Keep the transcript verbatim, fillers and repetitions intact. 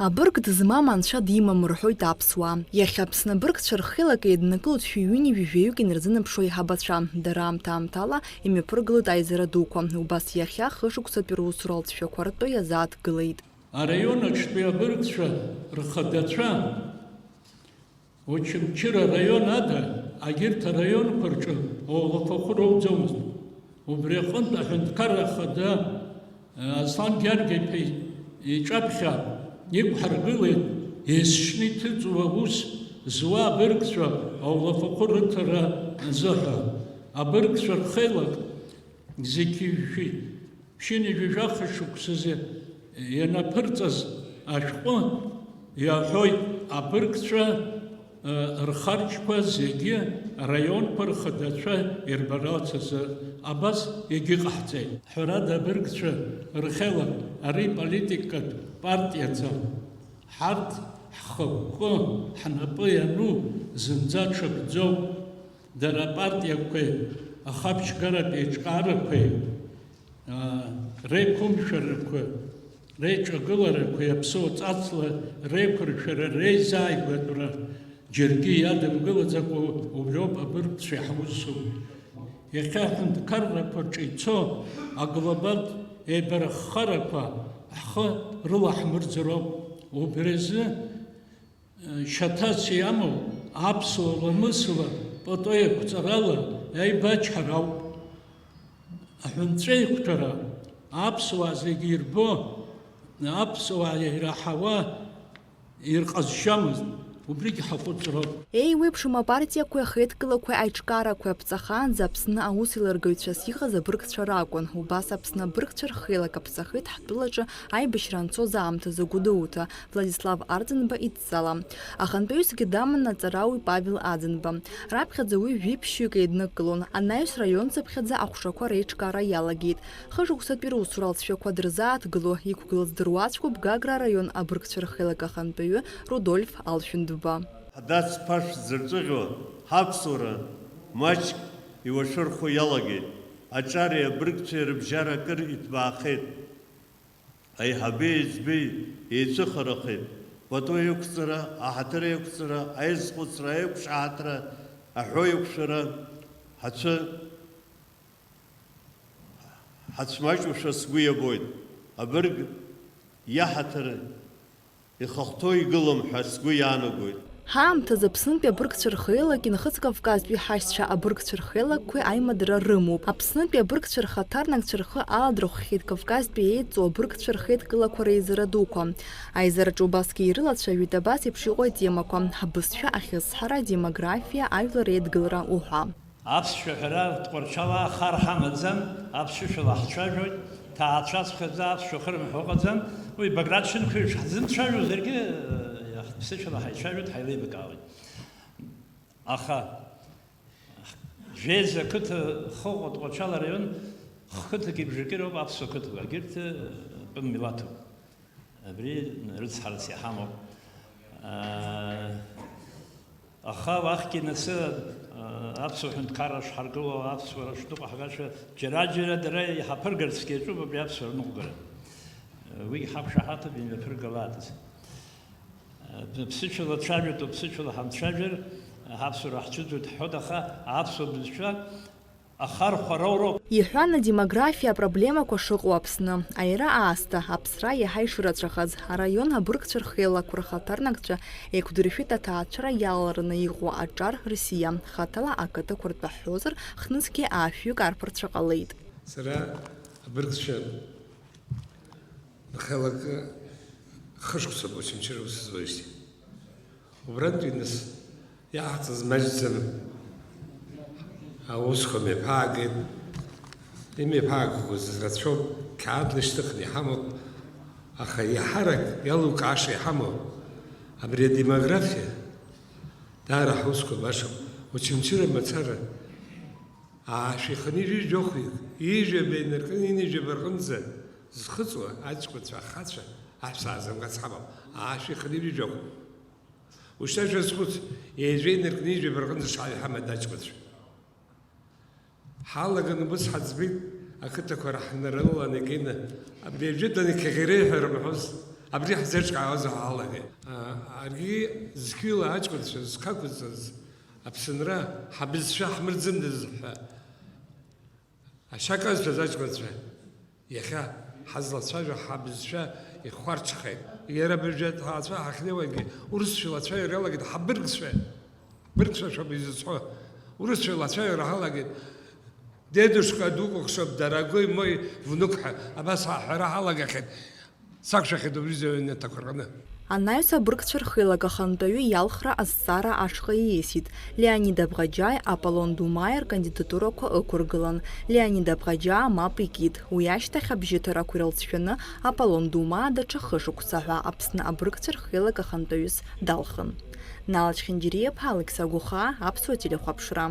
Абырг дызмам анцәа димам, рҳәоит аԥсуаа. Иахьа Аԥсны абыргцәа рхеилак еиднакылоит шәи ҩынҩажәи жәаҩык инарзынаԥшуа аиҳабацәа. Дара аамҭа-аамҭала имҩаԥыргалоит аизара дуқәа. Убас иахьа хышықәсатәи русура алҵшәақәа ртәы иазааҭгылеит. Араион аҿтәи абыргцәа рхадацәа Очамчыра араион ада, агьырҭ араионқәа рҿы аулафахәы роуӡомызт. Убри аҟынтә аҳәынҭқарра ахада, Аслан Гьаргь-иԥа иҿаԥхьа иқәҳаргылеит, есшны иҭыҵуа аус зуа абыргцәа аулафахәы рыҭара азыҳәа. Абыргцәа рхеилак зқьи жәшәи ԥшьынҩажәи жәаха шықәсазы ианаԥырҵаз ашәҟәы иаҳәоит, абыргцәа, э, рхарџьқәа зегьы араионқәа рхадацәа ирбарц азы абас егьыҟаҳҵеит. Ҳәарада, абыргцәа рхеилак ари политикатә партиаӡам. Ҳарҭ ҳхықәкы ҳнапы иану зынӡа ҽакӡоуп. Дара апартиақәеи ахаԥшьгаратә еиҿкаарақәеи, аа, реиқәымшәарақәа, реиҿагыларақәеи аԥсуа ҵасла реиқәыршәара, реизааигәатәра џьаргьы иадымгылаӡакәа убриоуп абыргцәа иаҳусу. Иахьа аҳәынҭқаррақәа рҿы ицо аглобалтә еибарххарақәа ҳхы рылаҳмырӡароуп. Убри азы Шьаҭас иамоу аԥсуа ламысла пату еиқәҵарала аибачҳара ауп. Аҳәынҵәа еиқәтәара аԥсуаа зегьы ирбо, аԥсуаа ираҳауа ирҟазшьамызт, убригь ҳаҟәыҵроуп. Еиуеиԥшым апартиақәеи ахеидкылақәеи аиҿкаарақәеи аԥҵахаанӡа Аԥсны аусеилыргаҩцәас иҟаз абыргцәа ракәын. Убас Аԥсны абыргцәа рхеилак аԥҵахеит ҳтәылаҿы аибашьра анцоз аамҭазы Гәдоуҭа. Владислав Арӡынба идҵала. Ахантәаҩысгьы даман аҵарауаҩ Павел Аӡынба. Раԥхьаӡа уи жәиԥшьҩык еиднакылон. Анаҩс раион цыԥхьаӡа аҟәшақәа реиҿкаара иалагеит. Хышықәсатәи русура алҵшәақәа дырзааҭгыло, иқәгылаз дыруаӡәкуп Гагра араион абыргцәа рхеилак ахантәаҩы Рудольф Алшәындба. Ҳдац ԥашә зырҵәыӷьо ҳаԥсуара маҷк иуашәырхо иалагеит. Аҿари абыргцәеи рыбжьара акыр иҭбаахеит. Аиҳаби аиҵбеи еицәыхарахеит, пату еиқәҵара, аҳаҭыр еиқәҵара, аизхәыцра, аиқәшаҳаҭра, аҳәоу еиқәшәара, ҳацәа-, ҳацәмаҷушәа сгәы иабоит. Абырг иаҳаҭыр ихахәҭоу игылам ҳәа сгәы иаанагоит. Ҳаамҭазы Аԥснытәи абыргцәа рхеилаки Нхыҵ Кавказтәи ҳашьцәа абыргцәа рхеилакқәеи аимадара рымоуп. Аԥснытәи абыргцәа рхаҭарнакцәа рхы аладырхәхьеит Кавказтәи еидҵоу абыргцәа рхеидкылақәа реизара дуқәа. Аизараҿы убасгьы ирылацәажәеит абас еиԥш иҟоу атемақәа, ҳбызшәа ахьызҳара, адемографиа, ажәлар реидгылара уҳәа. Аԥсшәа ҳәара Тҟәарчалаа хар ҳамаӡам, аԥсышәала ҳцәажәоит, ҭаацәаҵәҟьаӡа аԥсшәа хырымҳәо ыҟаӡам, уи Баграт Шьынқәба еиԥш ҳзымцәажәозаргьы, ҳԥсышәала ҳаицәажәоит, ҳаилеибакаауеит. Аха Жәеиза ақыҭа, Хыхәа, Тҟәарчал араион, хқыҭаки бжаки роуп аԥсуа қыҭақәа, егьырҭ тәым милаҭуп. Абри рыцҳарас иҳамоуп. Аха уахьгьы нас, аԥсуа ҳәынҭқарра шҳаргыло, аԥсуара шныҟәҳгашәа, џьара-џьара дара иҳаԥыргарцгьы иаҿуп абри аԥсуара ныҟәгара. Уигь ҳақәшаҳаҭуп, имҩаԥыргалааит. Ԥсышәала дцәажәатәуп, ԥсышәала ҳамцәажәар, ҳаԥсуара ҳцәыӡуеит ҳҳәоит, аха аԥсуа бызшәа ахархәара ауроуп. Иҳәан, адемографиа апроблемақәа шыҟоу Аԥсны, аира аасҭа, аԥсра иаҳа ишырацәахаз, араион абыргцәа рхеилақәа рхаҭарнакцәа еиқәдыршәеит аҭаацәара иалалараны иҟоу аҿар рсиа, хаҭала ақыҭақәа ртәы ҳҳәозар, хнызқьи аашәҩык арԥарцәа ҟалеит. Сара абыргцәа рхеилак хышықәсоуп Очамчыра аус зуеижьҭеи. Убрантәи нас иаҳҵаз маҷӡам аусқәа мҩаԥаагеит. Имҩаԥаагақәаз рацәоуп, қьаад лышьҭыхны иҳамоуп, аха иаҳарак иалукааша иҳамоуп. Абри адемографиа даара ҳусқәа башоуп. Очамчыра мацара Аашәа иханы ижәижәохәҩык, ижәаба инаркны инижәаба рҟынӡа зхыҵуа аҷкәынцәа, ахацәа, аҳәса аазымгац ҳамам. Аашәа иханы ижәижәохәҩык. Ушьҭа шәазхәыц, ижәа инаркны ижәаба рҟынӡа шаҩ ҳамада аҷкәынцәа. Ҳалаган убыс ҳаӡбеит, ақыҭақәа раҳнарылалан егьины, абри ажәытәан иқьаӷьареи ҳәа рымҳәоз, Абри ҳзеиҿкаауазар ҳалагеит. Аргьы зқьҩыла аҷкәынцәа зхақәҵаз Аԥсынра ҳабызшәа ҳмырӡындаз ҳәа ашьа казшәаз аҷкәынцәа иахьа ҳазлацәажәо ҳабызшәа ихәарҽхеит. Иара абыржәы аҭаацәа ҳахьнеиуагьы урысшәа лацәажәара иалагеит, ҳабыргцәа, быргцәа шәоуп изызҳәо. Урысшәа лацәажәара ҳалагеит. Дедушка дукәыхшоуп, дорогой мой внук ҳәа абас ҳҳәара ҳалагахьеит. Сақәшәахьеит убри зыҩны аҭақәа рҟны. Анаҩс абыргцәа рхеилак ахантәаҩы иалхра азҵаара ашҟа ииасит. Леонид Абӷаџьаи Аполлон Думаи ркандидатурақәа ықәыргылан. Леонид Абӷаџьаа мап икит. Уи ашьҭахь абжьыҭарақәа ирылҵшәаны Аполлон Думаа даҽа хышықәса ҳәа Аԥсны абыргцәа рхеилак ахантәаҩыс далхын. Налач Хьынџьариа-иԥа, Алықьса Гәыхаа, Аԥсуа телехәаԥшра.